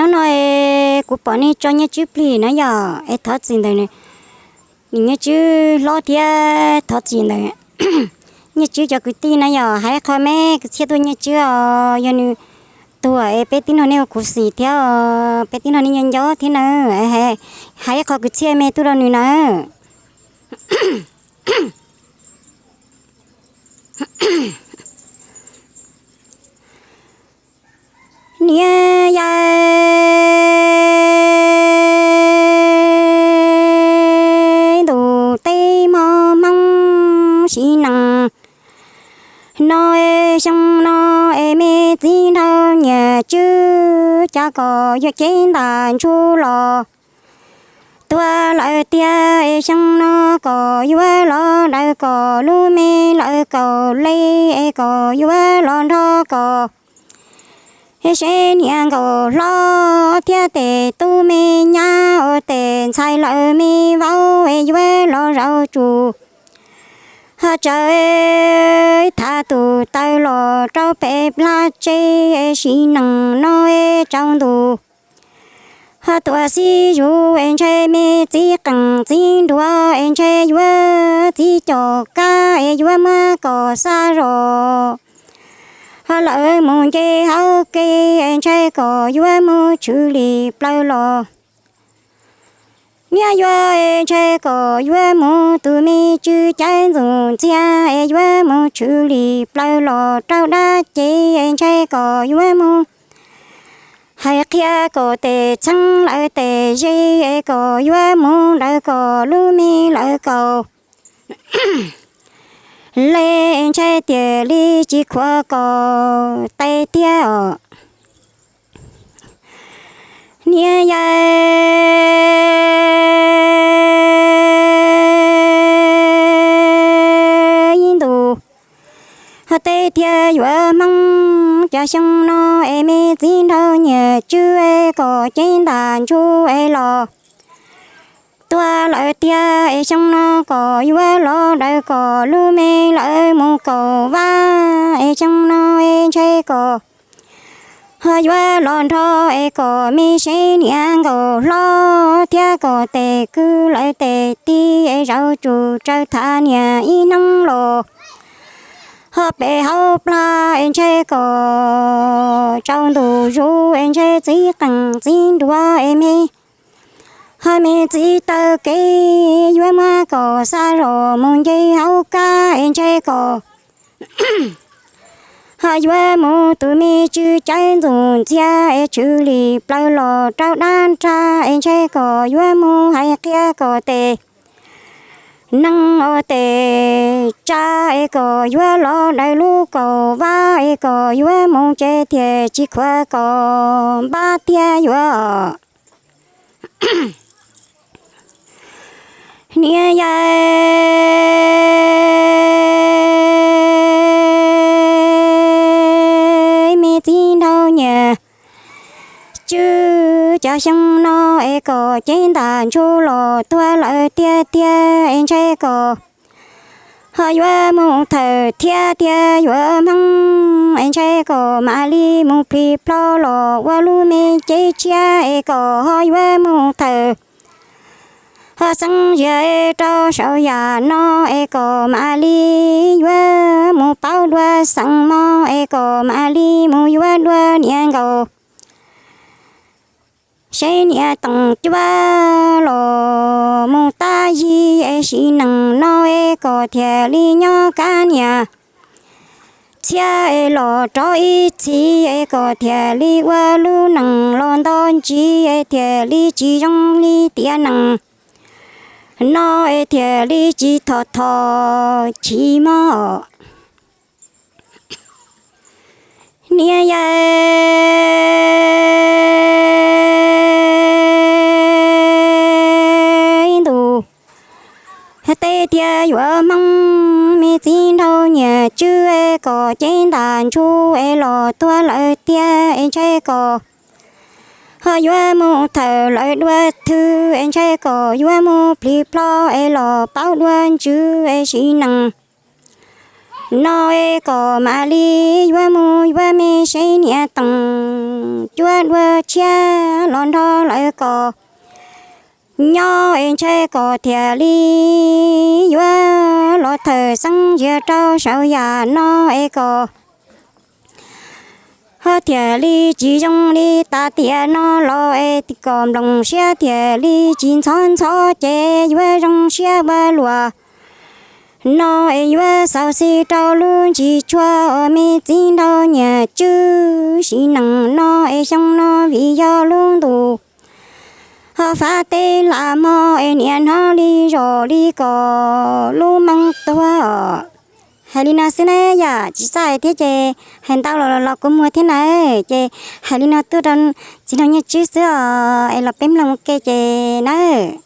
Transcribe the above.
Hnub no es kuv pom nej tso Nyiaj Tswb plig na yom, es thov txim ntawm nws, Nyiaj Tswb hlob thiab thov txim ntawm Nyiaj Tswb cov kwv tij na yom. Hais ib qho me kwv txhiaj tuaj Nyiaj Tswb os, yog nws tuag es peb tib nrog nej ua khuv xim thiab, peb tib nrog nej nco nco thiab na. Hais ib qho kwv txhiaj me tuaj rau nws na. Niam yau ntuj, tej hmo Hmoob sim neej no es xyoo no es me txiv nraug Nyiaj Tswb cas kom yuav cev ntaj ntsug los tuag lawm tiag es xyoo no kom yuav los daws kom lub me lawv kaum li es kom yuav los nrog kom seb niam nkaus hlob thiab tes tub me nyab uas tes ntxhais lawv me vauv es yuav los zaum tsum ho tsaws thav tus taw los rau pem plab tsev es sim neej no es tsaus ntuj ho tuam xib zus es ntshe me txiv qeej txiv nruas es ntshe yuav txiv coj kab es yuav muab kom xa zog ho lawv mus nce hauv kev es ntshe kom yuav mus tshwm lim plaws los. Niam yau es ntshe kom yuav mus tus me tswv caiv ntxoov ntxiag es yuav mus tshwm lim plaws los rau dab cev es ntshe kom yuav mus hais qhia kom tes txheeb lawv tes ze es kom yuav mus daws kom lub me lawv kaum li es ntshe tiag li tsis khuam kom tes tiag os. Niam yau ib ntus ho tej tiag yuav Hmoob cas xyoo no es me txiv nraug Nyiaj Tswb es kom cev ntaj ntsug es los tuag lawm tiag es xyoo no kom yuav los daws kom lub me lawv mus kaum vab es xyoo no es ntshe kom ho yuav los nrog es kom me seb niam nkaus hlob thiab kom tes kwv lawv tes tij es zaum tsum tsaws thav niam ib hnub los ho pem hauv plag es ntshe kom tsaus ntuj zus es ntshe txiv qeej txiv nruas es me ho me txiv taw kev yuav muab kom xa zog mus nce hauv kab es ntshe kom ho yuav mus tus me tswv caiv ntxoov ntxiag es tshwm lim plaws los rau dab nrag es ntshe kom yuav mus hais qhia kom tes neeg uas tes tsa es kom yuav los daws lub kaum vab es kom yuav mus ces thiaj tsis khuam kom npab tiag yuav os. Niam yau me txiv nraug Nyiaj Tswb cas xyoo no es kom cev ntaj ntsug los tuag lawm tiag tiag es ntshe kom ho yuav mus thawm thiab tiag yuav Hmoob es ntshe kom mam li mus plis plho los ua lub me cev tshiab es kom ho yuav mus thawm ho xeeb zias rau saum yam no es kom mam li yuav mus paub dua xeem mos es kom mam li mus yuav dua niam nkaus seb niam teem cuab los mus tab yig es sim neej no es kom thiaj li nyob kab niam txhiab es los rov ib txhis es kom thiaj li ua lub neej los nto ntsis es thiaj li tsis zoo li tiam neej no es thiaj li tsis thom thom chiv mog. Niam yau ib ntus tej tiag yuav Hmoob me txiv nraug Nyiaj Tswb es kom cev ntaj ntsug es los tuag lawm tiag es ntshe kom ho yuav mus thawm lawv dua thwv es ntshe kom yuav mus plis plho es los paub dua ntsws es sim neej no es kom mam li yuav mus yuav me seb niam teem yuav dua tshiab los nrog lawv kom nyob es ntshe kom thiaj li yuav los thawm xeeb zias rau saum yam no es kom ho thiaj li tsis zoo li tas tiam no los es kom nplooj siab thiaj li tsis ntxhov ntxhov ces yuav zoo siab ua luaj no es yuav xauv xis rau lub ntsis tshua uas me txiv nraug niam tswb sim neej no es xyoo no vim yog lub ntuj ho fav teb lam hmo es niaj hnub li zom li kom lub moo tuag. Hais li no xwb na yom, tsis txawj hais thiab ces hais ntau los los kua muag thiab na, ces hais li no tuaj rau txiv nraug niam tswb xwb os, es los peb mloog ua ke ces nawb.